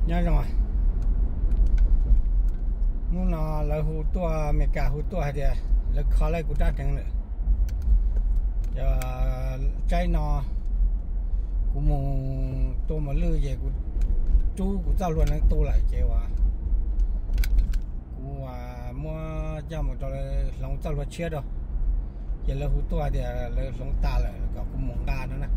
Nyob zoo, hnub no lawv hu tuaj, Amelikas hu tuaj hais tias lawv kho laij kuv rab hneev lawm. Yog tsaib no kuv mus tua mos lwj ces kuv rub kuv txoj hlua hneev tu lawm ces uas kuv muab coj mus rau lawv hloov txoj hlua tshiab rau. Ces lawv hu tuaj tias lawv hloov tas lawm kom kuv mus nqa no na.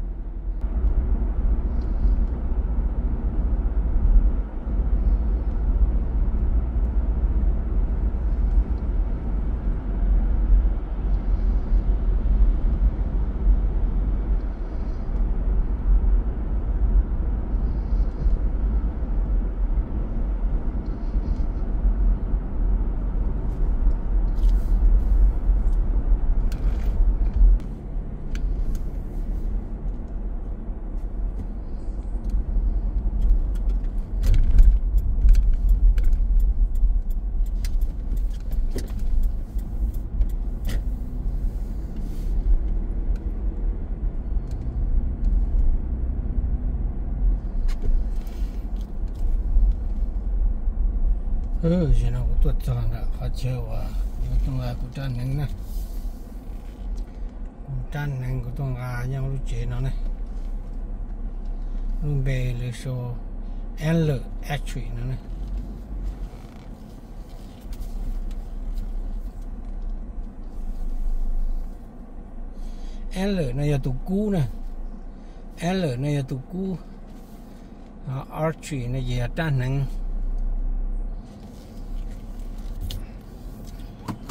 Zaum no kuv tuaj txog ntawm qhov chaw uas kuv tuaj nqa kuv rab hneev na. Kuv rab hneev kuv tuaj nqa nyob lub tsev no ne. Lub npe lawv sau Antler Archery no ne. Antler no yog tus kub na. Antler no yog tus kub. Archery no ces yog rab hneev.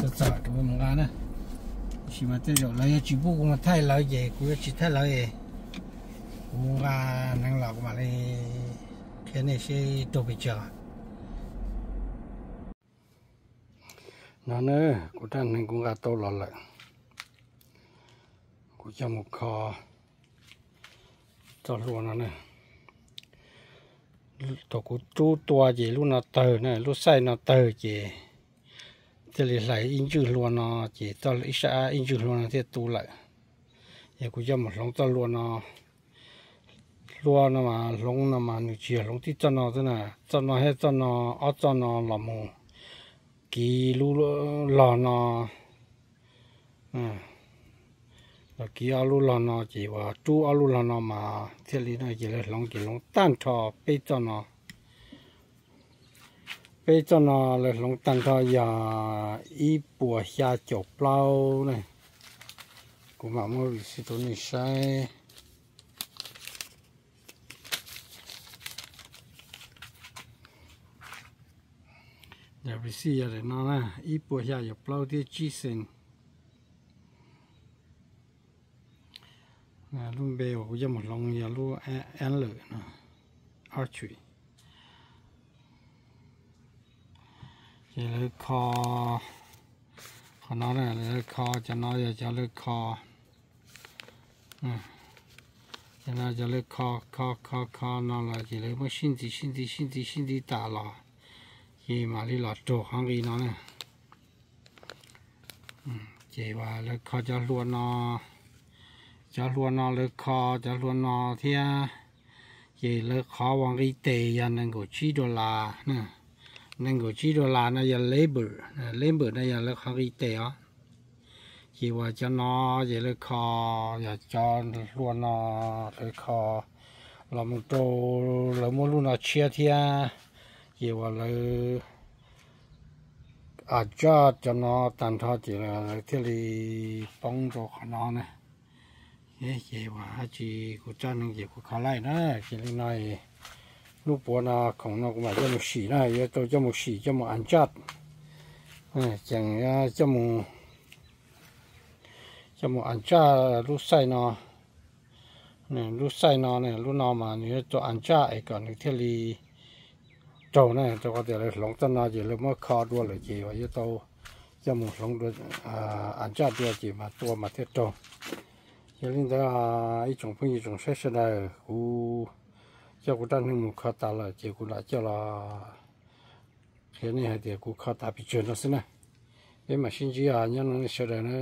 Txog txog kuv mus nqa na. Tab sis mas tej zaum lawv yuav tsis pub kuv mus thaij lawv ces kuv yuav tsis thaij lawv es kuv nqa hneev los kuv mam li qhia nej seb raug pes tsawg. No na, kuv rab hneev kuv nqa tau los lawm. Kuv coj mus kho txoj hlua no na. Thaum kuv rub tua ces lub no tawg na, lub xaij no tawg ces thiaj li hlais ib ntswj hlua no, ces txoj ib sab ib ntswj hlua no thiaj tu lawm. Ces kuv coj mus hloov txoj hlua no. Hlua no mas hloov no mas nws tsis yog hloov tib txoj no xwb na, txoj no thiab txoj no, ob txoj no los mus kiv lub log no, los kiv ob lub log no ces uas rub ob lub log no mas thiaj li no ces lawv hloov ces hloov tag nrho peb txoj no. Peb txoj no lawv hloov tag nrho yog ib puas xya caum plaub ne. Kuv mam muab receipt rau nej saib. Receipt yog daim no na, ib puas xya caum plaub thiab tsib xees. Lub npe uas kuv coj mus hloov yog lub Antler no, Archery. Ces lawv kho qhov no na, lawv kho cov no yog cov lawv kho, cov no cov lawv kho kho kho kho no los ces lawv muab sib ntxiv sib ntxiv sib ntxiv sib ntxiv tas los ces mam li los raug qhov nqi no na. Ces uas lawv kho cov hlua no, cov hlua no lawv kho cov hlua no thiab. Ces lawv qhov uas nqi tes yog nees nkaum tsib dollar na. Nees nkaum tsib dollar no yog labor, labor no yog lawv qhov nqi tes os. Ces uas cov no ces lawv kho, yog cov hlua no lawv kho los mus rau, lawv muab lub no tshiab thiab. Ces uas lawv adjust cov no tag nrho ces lawv thiaj li poob rau qhov no na. Ces uas dab tsi kuv rab hneev ces kuv kho laij na, ces li no hnub puav no khoom no kuv mam coj mus sim na, yuav tau coj mus sim coj mus adjust, ces coj mus adjust lub xaij no. Lub xaij no, lub no mas nws yuav tau adjust es kom nws thiaj li raug na, rau qhov tias lawv hloov txoj no ces lawv muab kho dua lawm ces uas yuav tau coj mus hloov dua, adjust dua ces mas tua mas thiaj raug. Yog li ntawd ib tsoom phooj ywg tsoom saib sawv daws, kuv coj kuv rab hneev mus kho tas lawm ces kuv lam coj los qhia nej hais tias kuv kho tas pes tsawg no xwb na. Peb mam sib ntsib os, nyob zoo nej sawv daws na.